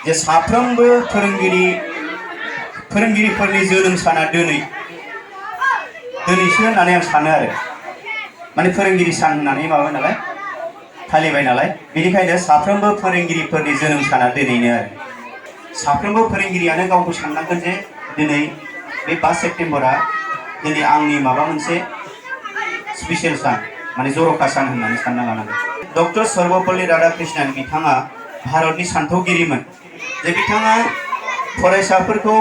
जे साफ्रोमबो फोरोंगिरिफोरनि जोनोम साना दिनैसो होननानै आं सानो आरो माने फोरोंगिरि सान होननानै माबा नालाय फालिबाय नालाय बेनिखायनो साफ्रोमबो फोरोंगिरिफोरनि जोनोम साना दिनैनो आरो साफ्रोमबो फोरोंगिरियानो गावखौ साननांगोन जे दिनै बे 5 सेप्टेम्बरा दिनै आंनि माबा मोनसे स्पेशल सान माने जर'खा सान होननानै सानना लानांगोन। डक्टर सर्वपल्ली राधाकृष्णन बिथाङा भारतनि सानथौगिरिमोन जे बिथाङा फरायसाफोरखौ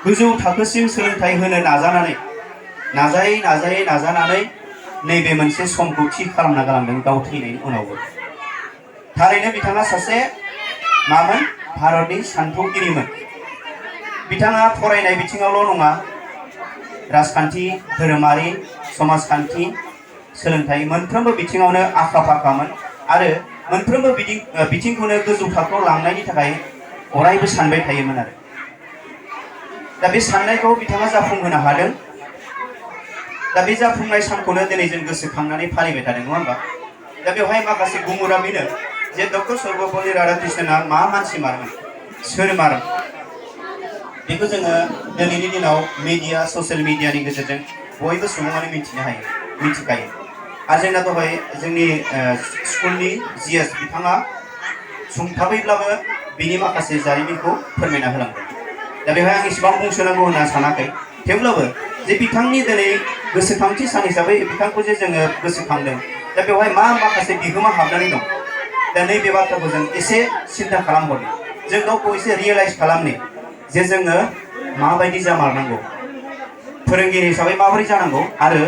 गोजौ थाखोसिम सोलोंथाइ होनो नाजानानै नैबे मोनसे समखौ थि खालामना गालांदों गाव थैनायनि उनावबो। थारैनो बिथाङा सासे मामोन भारतनि सानथौगिरिमोन। बिथाङा फरायनाय बिथिङावल' नङा राजखान्थि धोरोमारि समाजखान्थि सोलोंथाइ मोनफ्रोमबो बिथिङावनो आखा फाखामोन आरो मोनफ्रोमबो बिथिंखौनो गोजौ थाखोआव लांनायनि थाखाय अरायबो सानबाय थायोमोन आरो दा बे साननायखौ बिथाङा जाफुंहोनो हादों। दा बे जाफुंनाय सानखौनो दिनै जों गोसोखांनानै फालिबाय थादों नङा होमबा। दा बेवहाय माखासे गुमुरा बेनो जे डक्टर सर्वपल्ली राधाकृष्णनआ मा मानसि मारमोन सोर मारमोन बेखौ जोङो दिनैनि दिनाव मिडिया ससियेल मिडियानि गेजेरजों बयबो सुबुङानो मिथिखायो आरो जोंना दहाय जोंनि स्कुलनि जिएस बिथाङा सुंथाबैब्लाबो बिनि माखासे जारिमिनखौ फोरमायना होलांदों। दा बेवहाय आं इसेबां बुंसोनांगौ होनना सानाखै थेवब्लाबो जे बिथांनि दिनै गोसोखांथि सान हिसाबै बिथांखौ जे जोङो गोसोखांदों दा बेवहाय मा माखासे बिहोमा हाबनानै दं दा नैबे बाथ्राखौ जों एसे सिन्था खालामहरनो जों गावखौ एसे रियेलाइज खालामनो जे जोङो माबायदि जामारनांगौ फोरोंगिरि हिसाबै माबोरै जानांगौ आरो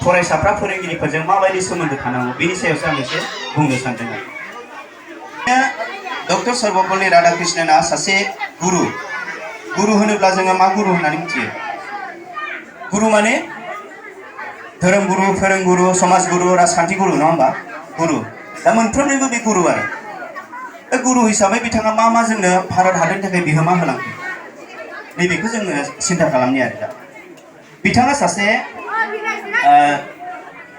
फरायसाफ्रा फोरोंगिरिफोरजों माबायदि सोमोन्दो थानांगौ बेनि सायावसो आं एसे बुंनो सानदों आरो डक्टर सर्वपल्ली राधाकृष्णनआ सासे गुरु होनोब्ला जोङो मा गुरु होननानै मिथियो। गुरु माने धोरोम गुरु फोरोंगुरु समाज गुरु राजखान्थि गुरु नङा होमबा गुरु दा मोनफ्रोमनिबो बे गुरु आरो दा गुरु हिसाबै बिथाङा मा जोंनो भारत हादरनि थाखाय बिहोमा होलांदों नैबेखौ जोङो सिन्था खालामनि आरो दा बिथाङा सासे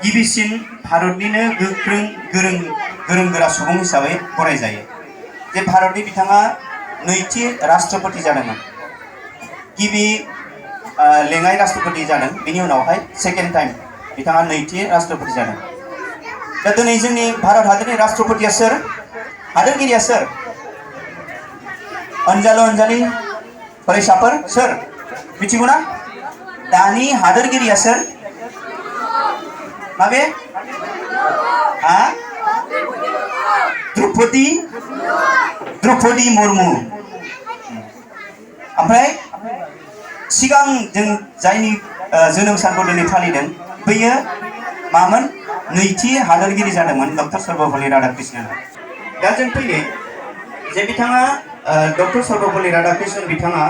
गिबिसिन भारतनिनो गोख्रों गोरों गोरा सुबुं हिसाबै गनायजायो जे भारतनि बिथाङा नैथि राष्ट्रपति जादोंमोन। गिबि लेङाइ राष्ट्रपति जादों बिनि उनावहाय सेकेन्ड टाइम बिथाङा नैथि राष्ट्रपति जादों। दा दिनै जोंनि भारत हादरनि राष्ट्रपतिया सोर हादरगिरिया सोर अनजालि फरायसाफोर सोर मिथिगौ ना दानि हादरगिरिया सोर माबे द्रौपदी मुर्मु ओमफ्राय सिगां जों जायनि जोनोम सानखौ दिनै फालिदों बैयो मामोन नैथि हादरगिरि जादोंमोन डक्टर सर्वपल्ली राधाकृष्णन। दा जों फैयो जे बिथाङा डक्टर सर्वपल्ली राधाकृष्णन बिथाङा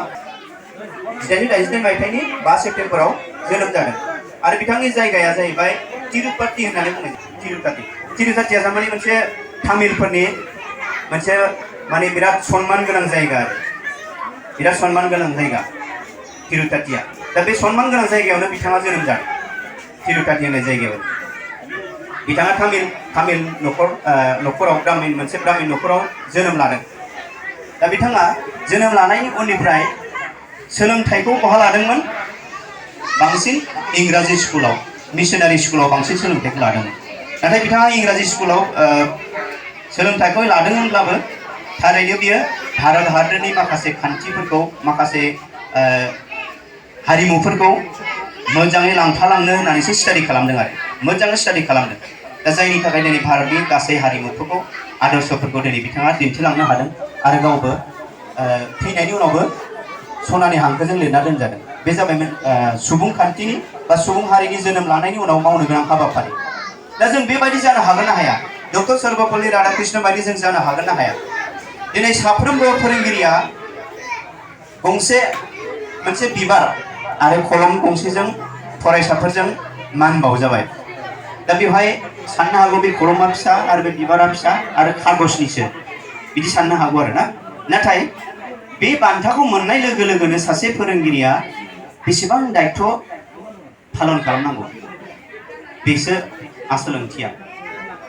1922 मायथाइनि 5 सेप्टेम्बराव जोनोम जादों आरो बिथांनि जायगाया जाहैबाय तिरुपति होननानै बुङो। तिरुपतिया थारमाने मोनसे तामिलफोरनि मोनसे माने बिराद सनमान गोनां जायगा आरो बिराद सनमान गोनां जायगा तिरुपतिया। दा बे सनमान गोनां जायगायावनो बिथाङा जोनोम जादों तिरुपति होननाय जायगायाव। बिथाङा तामिल न'खराव मोनसे ब्राह्मिन न'खराव जोनोम लादों। दा बिथाङा जोनोम लानायनि उननिफ्राय सोलोंथाइखौ बहा लादोंमोन बांसिन इंराजि स्कुलाव मिशनारि स्कुलाव बांसिन सोलोंथाइखौ लादोंमोन। नाथाय बिथाङा इंराजि स्कुलाव सोलोंथाइखौ लादोंमोनब्लाबो थारैनो बियो भारत हादरनि माखासे खान्थिफोरखौ माखासे हारिमुफोरखौ मोजाङै लांफालांनो होननानैसो स्टाडि खालामदों आरो मोजाङै स्टाडि खालामदों। दा जायनि थाखाय दिनै भारतनि गासै हारिमुफोरखौ आदर्शफोरखौ दिनै बिथाङा दिन्थिलांनो हादों आरो गावबो थैनायनि उनावबो सनानि हांखोजों लिरना दोनजादों। बे जाबायमोन सुबुंखान्थिनि बा सुबुं हारिनि जोनोम लानायनि उनाव मावनो गोनां हाबाफारि। दा जों बेबायदि जानो हागोन ना हाया डक्टर सर्वपल्ली राधाकृष्णन बायदि जों जानो हागोन ना हाया। दिनै साफ्रोमबो फोरोंगिरिया मोनसे बिबार आरो कलम गंसेजों फरायसाफोरजों मान बावजाबाय। दा बेवहाय साननो हागौ बे कलमा फिसा आरो बे बिबारा फिसा आरो खागजनिसो बिदि साननो हागौ आरो ना। नाथाय बे बान्थाखौ मोननाय लोगो लोगोनो सासे फोरोंगिरिया बेसेबां दायित्व पालन खालामनांगौ बेसो आसल ओंथिया।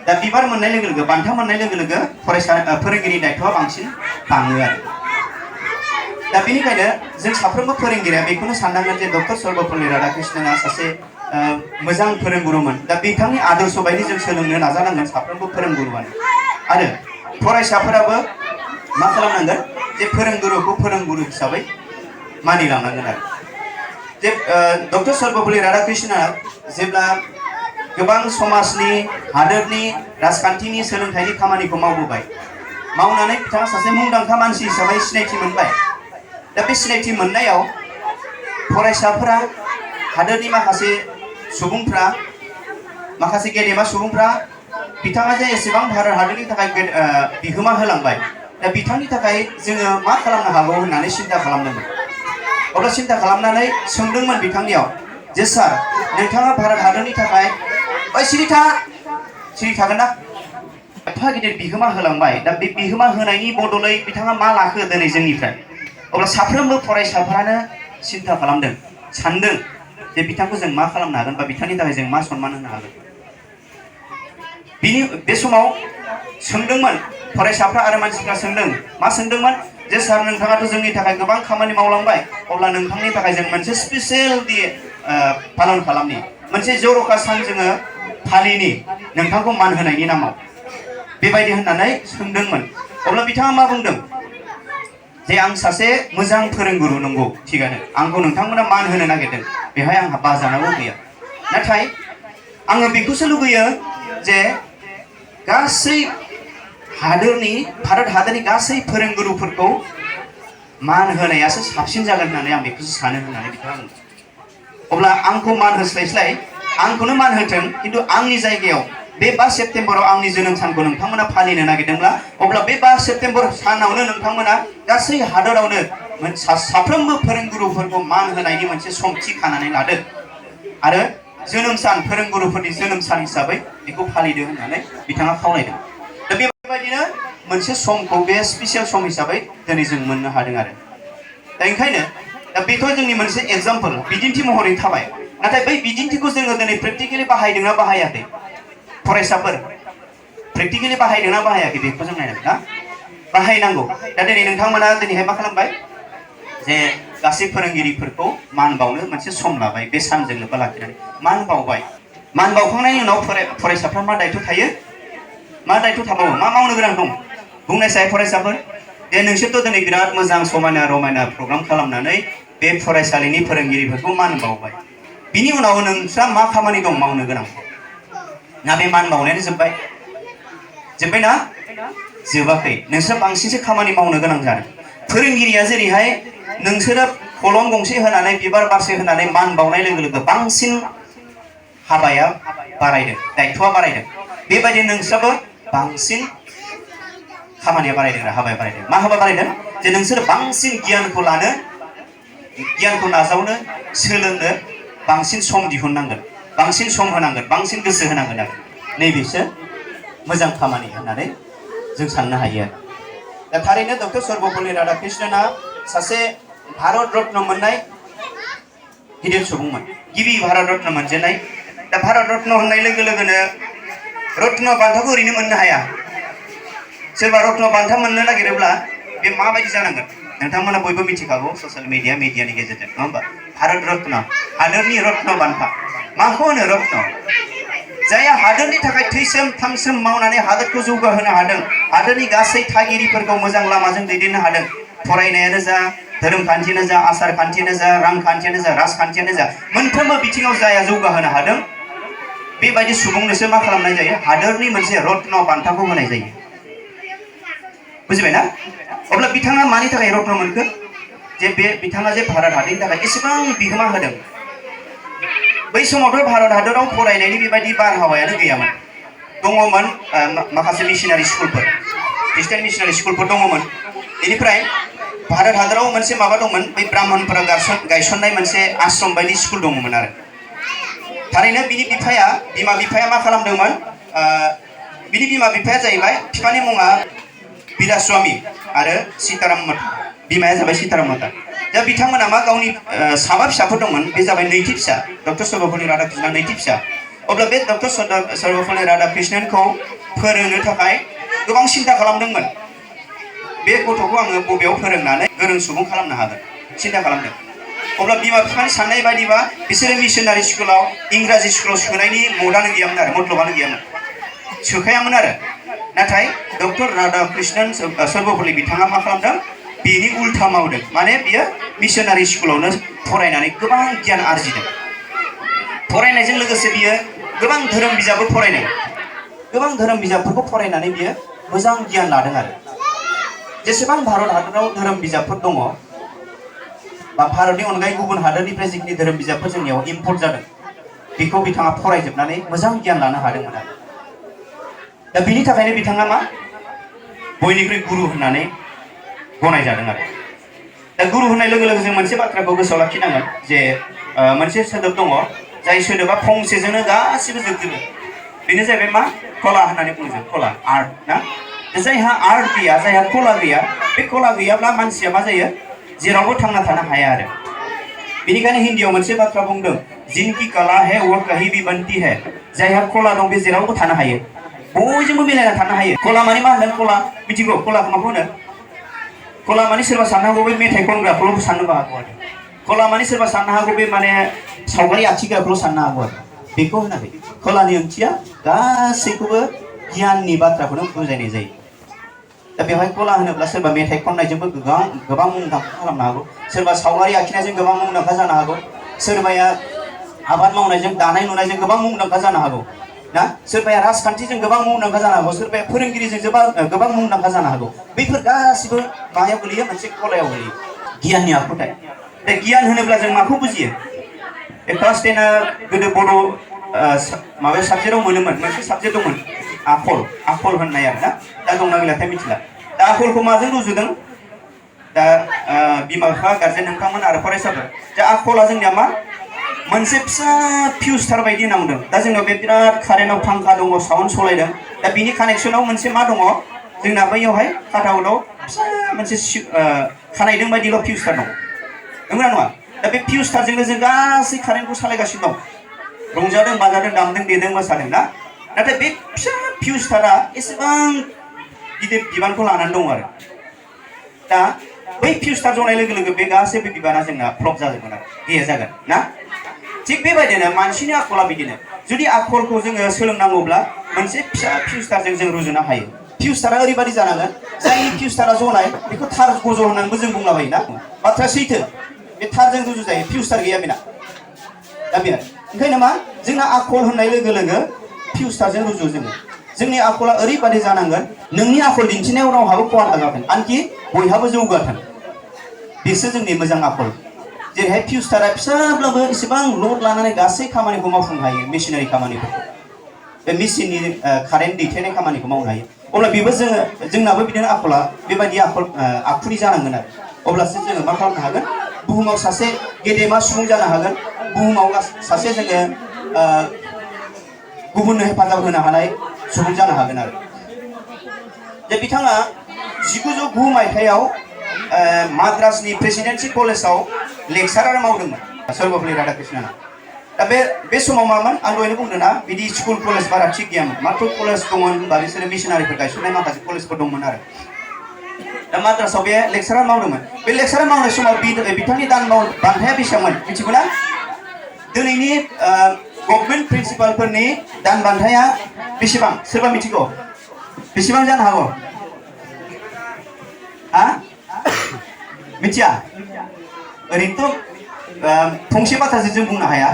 दा बिबार मोननाय लोगो लोगो बान्था मोननाय लोगो लोगो फरायसा फोरोंगिरि दायथ'आ बांसिन बाङो आरो दा बेनिखायनो जों साफ्रोमबो फोरोंगिरिया बेखौनो साननांगोन जे डक्टर सर्वपल्ली राधाकृष्णनआ सासे मोजां फोरोंगुरुमोन दा बिथांनि आदर्श बायदि जों सोलोंनो नाजानांगोन साफ्रोमबो फोरोंगुरुआनो आरो फरायसाफोराबो मा खालामनांगोन जे फोरोंगुरुखौ फोरोंगुरु हिसाबै मानिलांनांगोन आरो जे डक्टर सर्वपल्ली राधाकृष्णनआ जेब्ला गोबां समाजनि हादोरनि राजखान्थिनि सोलोंथाइनि खामानिखौ मावबोबाय मावनानै बिथाङा सासे मुंदांखा मानसि हिसाबै सिनायथि मोनबाय दा बे सिनायथि मोननायाव फरायसाफोरा हादोरनि माखासे सुबुंफ्रा माखासे गेदेमा सुबुंफ्रा बिथाङा जे एसेबां भारत हादरनि थाखाय बिहोमा होलांबाय दा बिथांनि थाखाय जोङो मा खालामनो हागौ होननानै सिन्था खालामदोंमोन अब्ला सिन्था खालामनानै सोंदोंमोन बिथांनियाव जे सार नोंथाङा भारत हादरनि थाखाय सिरि थागोन ना एफा गिदिर बिहोमा होलांबाय दा बे बिहोमा होनायनि बदलै बिथाङा मा लाखो दिनै जोंनिफ्राय अब्ला साफ्रोमबो फरायसाफोरानो सिन्था खालामदों सानदों जे बिथांखौ जों मा खालामनो हागोन बा बिथांनि थाखाय जों मा सन्मान होनो हागोन बे समाव सोंदोंमोन फरायसाफ्रा आरो मानसिफ्रा सोंदों मा सोंदोंमोन जे सार नोंथाङाथ' जोंनि थाखाय गोबां खामानि मावलांबाय अब्ला नोंथांनि थाखाय जों मोनसे स्पेसियेल दे पालन खालामनि मोनसे जर'खा सान जोङो फालिनि नोंथांखौ मान होनायनि नामाव बेबायदि होननानै सोंदोंमोन अब्ला बिथाङा मा बुंदों जे आं सासे मोजां फोरोंगुरु नंगौ थिगानो आंखौ नोंथांमोना मान होनो नागिरदों बेहाय आंहा बाजानांगौ गैया नाथाय आङो बेखौसो लुबैयो जे गासै हादोरनि भारत हादरनि गासै फोरोंगुरुफोरखौ मान होनायासो साबसिन जागोन होननानै आं बेखौसो सानो होननानै बिथाङा बुंदों अब्ला आंखौ मान होस्लायस्लाय आंखौनो मान होथों खिन्थु आंनि जायगायाव बे 5 सेप्तेम्बराव आंनि जोनोम सानखौ नोंथांमोना फालिनो नागिरदोंब्ला अब्ला बे 5 सेप्तेम्बर सानावनो नोंथांमोना गासै हादरावनो साफ्रोमबो फोरोंगुरुफोरखौ मान होनायनि मोनसे सम थि खानानै लादो आरो जोनोम सान फोरोंगुरुफोरनि जोनोम सान हिसाबै बेखौ फालिदो होननानै बिथाङा खावलायदों दा बेबायदिनो मोनसे समखौ बे स्पेसियेल सम हिसाबै दिनै जों मोननो हादों आरो दा ओंखायनो दा बेथ' जोंनि मोनसे एग्जाम्पल बिदिन्थि महरै थाबाय नाथाय बै बिदिन्थिखौ जोङो दिनै प्रेक्टिकेलि बाहायदोंना बाहायाखै फरायसाफोर प्रेक्टिकेलि बाहायदोंना बाहायाखै बेखौ जों नायनांगोन ना बाहायनांगौ दा दिनै नोंथांमोना दिनैहाय मा खालामबाय जे गासै फोरोंगिरिफोरखौ मान बावनो मोनसे सम लाबाय बे सानजों लोब्बा लाखिनानै मान बावबाय मान बावखांनायनि उनाव फरायसाफ्रा मा दायथ' थायो मा दायथ' थाबावो मा मावनो गोनां दं बुंनायसाय फरायसाफोर दे नोंसोरथ' दिनै बिराद मोजां समायना रमायना प्रग्राम खालामनानै बे फरायसालिनि फोरोंगिरिफोरखौ मान बावबाय बिनि उनाव नोंस्रा मा खामानि दं मावनो गोनां ना बे मान बावनायानो जोब्बाय ना जोबाखै नोंस्रा बांसिनसो खामानि मावनो गोनां जादों फोरोंगिरिया जेरैहाय नोंसोरो कलम गंसे होनानै बिबार बारसे होनानै मान बावनाय लोगो लोगो बांसिन हाबाया बारायदों दायथ'आ बारायदों बेबायदि नोंस्राबो बांसिन खामानिया बारायदों हाबाया बारायदों मा हाबा बारायदों जे नोंसोर बांसिन गियानखौ नाजावनो सोलोंनो बांसिन सम दिहुननांगोन बांसिन सम होनांगोन बांसिन गोसो होनांगोन आरो नैबेसो मोजां खामानि होननानै जों साननो हायो आरो दा थारैनो डक्टर सर्वपल्ली राधाकृष्णनआ सासे भारत रत्न मोननाय गिदिर सुबुंमोन गिबि भारत रत्न मोनजेननाय दा भारत रत्न होननाय लोगो लोगोनो रत्न बान्थाखौ ओरैनो मोननो हाया सोरबा रत्न बान्था मोननो नागिरोब्ला बे माबायदि जानांगोन नोंथांमोना बयबो मिथिखागौ ससियेल मिडियानि गेजेरजों नङा होमबा भारत रत्न हादोरनि रत्न बान्था माखौ होनो रत्न जायहा हादोरनि थाखाय थैसोम थामसोम मावनानै हादोरखौ जौगाहोनो हादों हादोरनि गासै थागिरिफोरखौ मोजां लामाजों दैदेननो हादों फरायनायानो जा धोरोमखान्थियानो जा आसार खान्थियानो जा रांखान्थियानो जा राजखान्थियानो जा मोनफ्रोमबो बिथिङाव जाया जौगाहोनो हादों बेबायदि सुबुंनोसो मा खालामनाय जायो हादोरनि मोनसे रत्न बान्थाखौ होनाय जायो बुजिबाय ना अब्ला बिथाङा मानि थाखाय रत्न मोनखो जे बिथाङा जे भारत हादरनि थाखाय एसेबां बिहोमा होदों बै समावथ' भारत हादराव फरायनायनि बेबायदि बारहावायानो गैयामोन दङमोन माखासे मिशनारि स्कुलफोर ख्रिस्टान मिशनारि स्कुलफोर दङमोन बेनिफ्राय भारत हादराव मोनसे माबा दंमोन बै ब्राह्मणफोरा गायसननाय मोनसे आश्रम बायदि स्कुल दङमोन आरो थारैनो बिमा बिफाया मा खालामदोंमोन बिनि बिमा बिफाया जाहैबाय बिफानि मुङा बिलास्वामी आरो सीताराम माता बिमाया जाबाय सीताराम माता दा बिथांमोना मा गावनि साबा फिसाफोर दंमोन बे जाबाय नैथि फिसा डक्टर सर्वपल्ली राधाकृष्णन नैथि फिसा अब्ला बे डक्टर सर्वपल्ली राधाकृष्णनखौ फोरोंनो थाखाय गोबां सिन्था खालामदोंमोन बे गथ'खौ आङो बबेयाव फोरोंनानै गोरों सुबुं खालामनो हागोन सिन्था खालामदों अब्ला बिमा बिफानि साननाय बायदिबा बिसोरो मिशनारि स्कुलाव इंराजि स्कुलाव सोनायनि मदानो गैयामोन आरो मतलबानो गैयामोन सोखायामोन आरो नाथाय डक्टर राधाकृष्णन सर्वपल्ली बिथाङा मा खालामदों बेनि उल्था मावदों माने बियो मिशनारि स्कुलावनो फरायनानै गोबां गियान आरजिदों फरायनायजों लोगोसे बियो गोबां धोरोम बिजाबबो फरायदों गोबां धोरोम बिजाबफोरखौ फरायनानै बियो मोजां गियान लादों आरो जेसेबां भारत हादराव धोरोम बिजाबफोर दङ बा भारतनि अनगायै गुबुन हादोरनिफ्राय जिखिनि धोरोम बिजाबफोर जोंनियाव इम्पर्ट जादों बेखौ बिथाङा फरायजोबनानै मोजां गियान लानो हादोंमोन आरो दा बिनि थाखायनो बिथाङा मा बयनिख्रुइ गुरु होननानै गनायजादों आरो दा गुरु होननाय लोगो लोगो जों मोनसे बाथ्राखौ गोसोआव लाखिनांगोन जे मोनसे सोदोब दङ जाय सोदोबा फंसेजोंनो गासिबो जोबजोबो बेनो जाहैबाय मा कला होननानै बुङो जों कला आर्ट ना जायहा आर्ट गैया जायहा कला गैया बे कला गैयाब्ला मानसिया मा जायो जेरावबो थांना थानो हाया आरो बेनिखायनो हिन्दीयाव मोनसे बाथ्रा बुंदों जिनकी कला है वो कहीं भी बनती है जायहा कला दं बे जेरावबो थानो हायो बयजोंबो मिलायना थानो हायो कला माने मा होनदों कला मिथिगौ कलाखौ माखौ होनो कला माने सोरबा साननो हागौ बे मेथाइ खनग्राखौल' साननोबो हागौ आरो कला माने सोरबा साननो हागौ बे माने सावगारि आखिग्राखौल' साननो हागौ आरो बेखौ होनाखै कलानि ओंथिया गासैखौबो गियाननि बाथ्राखौनो बुजायनाय जायो दा बेवहाय कला होनोब्ला सोरबा मेथाइ खननायजोंबो गोबां मुंदांखा खालामनो हागौ सोरबा सावगारि आखिनायजों गोबां मुंदांखा जानो हागौ सोरबाया आबाद मावनायजों दानाय लुनायजों गोबां मुंदांखा जानो हागौ ना सोरबाया राजखान्थिजों गोबां मुंदांखा जानो हागौ सोरबाया फोरोंगिरिजों गोबां मुंदांखा जानो हागौ बैफोर गासिबो मायाव गोलैयो मोनसे कलायाव गोलैयो गियाननि आखुथाय दा गियान होनोब्ला जों माखौ बुजियो बे क्लास 10आ गोदो बड' माबा साबजेक्टआव मोनोमोन मोनसे साबजेक्ट दंमोन आखल होननाय आरो ना दा दंना गैलाथाय मिथिला दा आखलखौ माजों रुजुदों दा बिमा बिफा गार्जेन नोंथांमोन आरो फरायसाफोर दा आखला जोंनिया मा मोनसे फिसा फिउस तार बायदि होनना बुंदों दा जोंनाव बे बिराद कारेन्टआव फांखा दङ साउन्ड सलायदों दा बिनि कानेक्सनाव मोनसे मा दङ जोंना बैयावहाय खाटाउनाव फिसा मोनसे खानायदों बायदिल' फिउस तार दं नंगौना नङा दा बे फिउस तारजोंनो जों गासै कारेन्टखौ सालायगासिनो दं रंजादों बाजादों दामदों देदों मोसादों ना नाथाय बे फिसा फिउस तारा एसेबां गिदिर बिबानखौ लानानै दं आरो दा बै फिउस तार जनाय लोगो लोगो बे गासैबो बिबाना जोंना फ्लप जाजोबगोन आरो गैया जागोन ना थिग बेबायदिनो मानसिनि आखला बिदिनो जुदि आखलखौ जोङो सोलोंनांगौब्ला मोनसे फिसा फिउस तारजों जों रुजुनो हायो फिउस तारा ओरैबायदि जानांगोन जायनि फिउस तारा जनाय बेखौ थार गज' होननानैबो जों बुंलाबायो ना बाथ्राया सैथो बे थारजों रुजु जायो फिउस तार गैया बेना दा बे ओंखायनो मा जोंना आखल होननाय लोगो लोगो फिउस तारजों रुजु जोंनि आखला ओरैबायदि जानांगोन नोंनि आखल दिन्थिनायाव रावहाबो खहा दाजाथों आनखि बयहाबो जौगाथों बेसो जोंनि मोजां आखल जेरैहाय फिउस तारा फिसाब्लाबो इसेबां लड लानानै गासै खामानिखौ मावफुंनो हायो मेसिनारि खामानिफोरखौ बे मेसिननि कारेन्ट दैथायनाय खामानिखौ मावनो हायो अब्ला बेबो जोंनाबो बिदिनो आखला बेबायदि आखुनि जानांगोन आरो अब्लासो जोङो मा खालामनो हागोन बुहुमाव सासे गेदेमा सुबुं जानो हागोन बुहुमाव सासे जोङो गुबुननो हेफाजाब होनो हानाय सुबुं जानो हागोन आरो जे बिथाङा 1909 मायथाइयाव माद्रासनि प्रेसिडेन्सि कलेजाव लेक्सारार मावदोंमोन सर्वपल्ली राधाकृष्णनआ दा बे समाव मामोन आं दहायनो बुंदों ना बिदि स्कुल कलेज बारा थिग गैयामोन मात्र कलेज दंमोन होनबा बिसोरो मिशनारिफोर गायसननाय माखासे कलेजफोर दंमोन आरो दा माद्रासाव बे लेक्सारार मावदोंमोन बे लेक्सारार मावनाय समाव बिथांनि दान बान्थाया बेसेबांमोन मिथिगौ ना दिनैनि गभर्नमेन्ट प्रिन्सिपालफोरनि दान बान्थाया बेसेबां सोरबा मिथिगौ बेसेबां जानो हागौ हा मिथिया ओरैनोथ' फंसे बाथ्राजों जों बुंनो हाया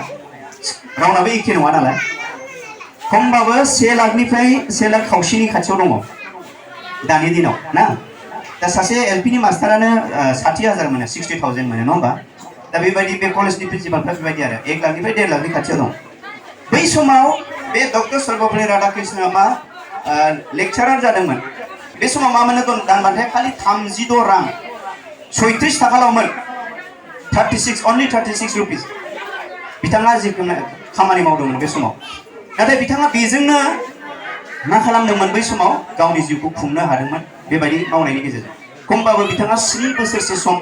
रावनाबो एखे नङा नालाय खमबाबो 1 लाखनिफ्राय 1 लाख खावसेनि खाथियाव दङ दानि दिनाव ना दा सासे एलपिनि मास्टारानो 60,000 मोनो 60,000 मोनो नङा होमबा दा बेबायदि बे कलेजनि प्रिन्सिपालफ्रा बेबायदि आरो 1 लाखनिफ्राय 1.5 लाखनि खाथियाव दं बै समाव बे डक्टर सर्वपल्ली राधाकृष्णनआ मा लेक्चारार जादोंमोन बे समाव मा मोनो दान बान्थाया खालि 36 रां 36 थाखाल'मोन 36 रुपिस बिथाङा जिखुनु खामानि मावदोंमोन बे समाव नाथाय बिथाङा बेजोंनो मा खालामदोंमोन बै समाव गावनि जिउखौ खुंनो हादोंमोन बेबायदि मावनायनि गेजेरजों खमबाबो बिथाङा 7 बोसोरसो सम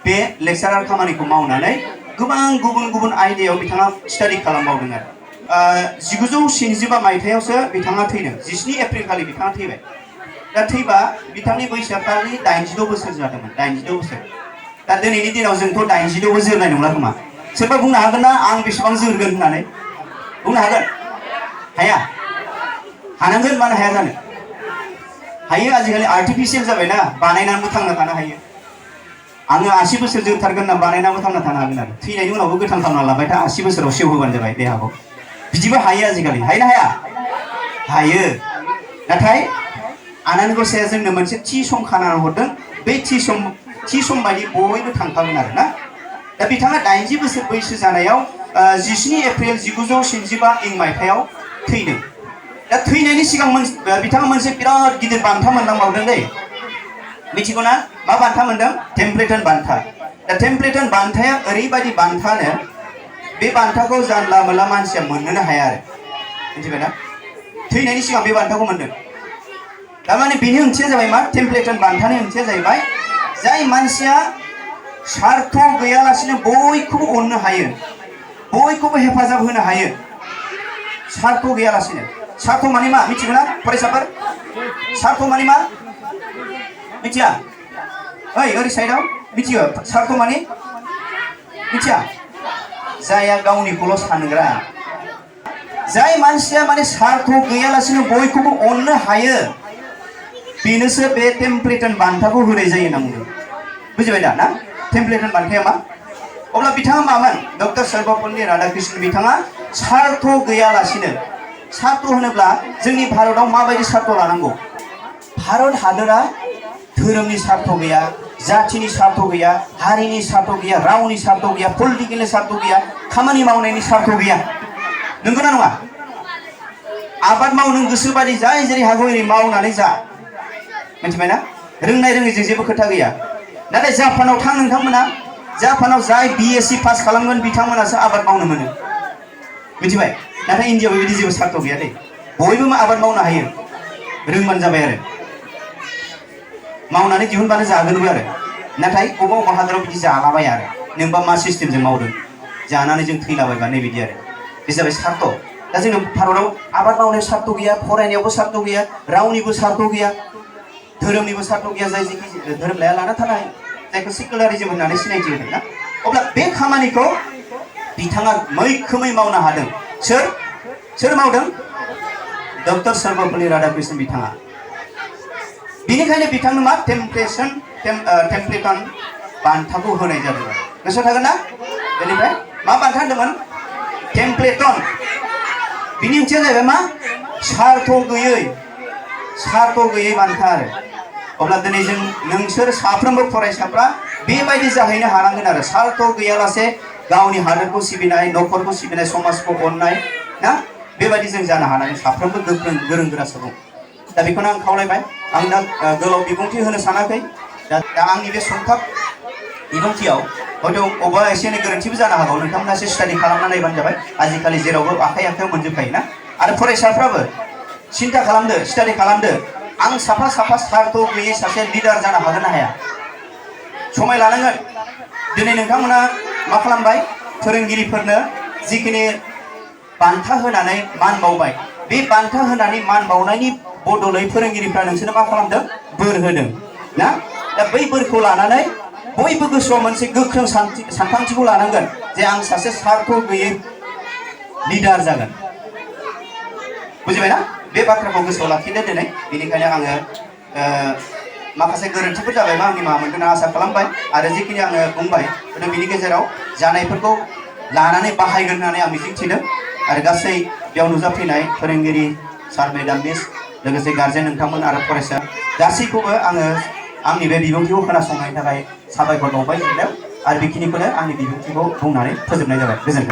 बे लेक्चारार खामानिखौ मावनानै गोबां गुबुन आयदायाव बिथाङा स्टाडि खालामबावदों आरो 1975 मायथाइयावसो बिथाङा थैदों 17 एप्रिल खालि बिथाङा थैबाय दा थैबा बिथांनि बैसोआ खालि 86 बोसोर जादोंमोन 86 बोसोर दा दिनैनि दिनाव जोंथ' 86 बो जोरनाय नंला खोमा सोरबा बुंनो हागोन ना आं बेसेबां जोरगोन होननानै बुंनो हागोन हाया हानांगोन मानो हाया जानो हायो आजिखालि आर्टिफिशियेल जाबायना बानायनानैबो थांना थानो हायो आङो 80 बोसोर जोरथारगोन होनना बानायनानैबो थांना थानो हागोन आरो थैनायनि उनावबो गोथां खालामना लाबाय था 80 बोसोराव सेवहोबानो जाबाय देहाखौ बिदिबो हायो आजिखालि हायो ना हाया हायो नाथाय आनान गसाया जोंनो मोनसे थि सम खानानै हरदों बे थि सम बायदि बयबो थांखागोन आरो ना दा बिथाङा 80 बोसोर बैसो जानायाव 17 एप्रिल 1975 इं मायथाइयाव थैदों दा थैनायनि सिगां बिथाङा मोनसे बिराद गिदिर बान्था मोनलांबावदों दै मिथिगौ ना मा बान्था मोनदों टेम्पलेटन बान्था दा टेम्पलेटन बान्थाया ओरैबायदि बान्थानो बे बान्थाखौ जानला मोनला मानसिया मोननोनो हाया आरो मिथिबायना थैनायनि सिगां बे बान्थाखौ मोनदों थारमाने बेनि ओंथिया जाबाय मा टेम्पलेटन बान्थानि ओंथिया जाहैबाय जाय मानसिया स्वार्थ गैयालासिनो बयखौबो अननो हायो बयखौबो हेफाजाब होनो हायो स्वार्थ गैयालासिनो स्वार्थ माने मा मिथिगौ ना फरायसाफोर स्वार्थ माने मा मिथिया ओइ ओरै साइडआव मिथियो स्वार्थ माने मिथिया जाया गावनिखौल' सानग्रा जाय मानसिया माने स्वार्थ गैयालासिनो बयखौबो अननो हायो बेनोसो बे टेम्पलेटन बान्थाखौ होनाय जायो होनना बुंदों बुजिबाय दा ना टेम्पलेटन बान्थाया मा अब्ला बिथाङा मामोन डक्टर सर्वपल्ली राधाकृष्णन बिथाङा स्वार्थ गैयालासिनो स्वार्थ होनोब्ला जोंनि भारतआव माबायदि स्वार्थ लानांगौ भारत हादरा धोरोमनि स्वार्थ गैया जातिनि स्वार्थ गैया हारिनि स्वार्थ गैया रावनि स्वार्थ गैया पलिटिकेलनि स्वार्थ गैया खामानि मावनायनि स्वार्थ गैया नंगौना नङा आबाद मावनो गोसोबादि जाय जेरै हागौ एरै मावनानै जा मिथिबायना रोंनाय रोङैजों जेबो खोथा गैया नाथाय जापानाव थां नोंथांमोना जापानाव जाय BSc पास खालामगोन बिथांमोनासो आबाद मावनो मोनो मिथिबाय नाथाय इन्डियाआव बेबायदि जेबो स्वार्थ गैया दै बयबो आबाद मावनो हायो रोंबानो जाबाय आरो मावनानै दिहुनबानो जागोनबो आरो नाथाय बबेबा हादराव बिदि जालाबाया आरो नोंबा मा सिस्टेमजों मावदों जानानै जों थैलाबायबा नैबिदि आरो बे जाबाय स्वार्थ दा जोंनि भारतआव आबाद मावनायाव स्वार्थ गैया फरायनायावबो स्वार्थ गैया रावनिबो स्वार्थ गैया धोरोमनिबो स्वार्थ गैया जाय जेखि धोरोम लाया लाना थानो हायो जायखौ सेकुलारिज्म होननानै सिनायथि होदों ना अब्ला बे खामानिखौ बिथाङा मैखोमै मावनो हादों सोर मावदों डक्टर सर्वपल्ली राधाकृष्णन बिथाङा बेनिखायनो बिथांनो मा टेम्पलेटन बान्थाखौ होनाय जादों गोसोआव थागोन ना बेनिफ्राय मा बान्था होनदोंमोन टेम्पलेटन बिनि ओंथिया जाहैबाय मा स्वार्थ गैयै बान्था आरो अब्ला दिनै जों नोंसोर साफ्रोमबो फरायसाफ्रा बेबायदि जाहैनो हानांगोन आरो स्वार्थ गैयालासे गावनि हादोरखौ सिबिनाय न'खरखौ सिबिनाय समाजखौ अननाय ना बेबायदि जों जानो हानांगोन साफ्रोमबो गोरों गोरा सुबुं दा बेखौनो आं खावलायबाय आं दा गोलाव बिबुंथि होनो सानाखै दा आंनि बे सुंथाब बिबुंथियाव हयथ' अबेबा एसे एनै गोरोन्थिबो जानो हागौ नोंथांमोना एसे स्टाडि खालामना नायबानो जाबाय आजिखालि जेरावबो आखाइयाव मोनजोबखायो ना आरो फरायसाफ्राबो सिन्था खालामदो स्टाडि खालामदो आं साफा स्वार्थ गैयै सासे लिडार जानो हागोन ना हाया समाय लानांगोन दिनै नोंथांमोना मा खालामबाय फोरोंगिरिफोरनो जिखिनि बान्था होनानै मान बावबाय बे बान्था होनानै मान बावनायनि बदलै फोरोंगिरिफ्रा नोंसोरनो मा खालामदों बोर होदों ना दा बै बोरखौ लानानै बयबो गोसोआव मोनसे गोख्रों सानखांथिखौ लानांगोन जे आं सासे स्वार्थ गैयै लिडार जागोन बुजिबायना बे बाथ्राखौ गोसोआव लाखिदो दिनै बेनिखायनो आङो माखासे गोरोन्थिफोर जाबायबा आंनि माबा मोनगोन आसा खालामबाय आरो जिखिनि आङो बुंबाय बिनि गेजेराव जानायफोरखौ लानानै बाहायगोन होननानै आं मिजिंथिदों आरो गासै बेयाव नुजाफैनाय फोरोंगिरि सार मेडाम मिस लोगोसे गार्जेन नोंथांमोन आरो फरायसा गासैखौबो आङो आंनि बे बिबुंथिखौ खोनासंनायनि थाखाय साबायखर बावबाय आरो बेखिनिखौनो आंनि बिबुंथिखौ बुंनानै फोजोबनाय जाबाय गोजोन्थों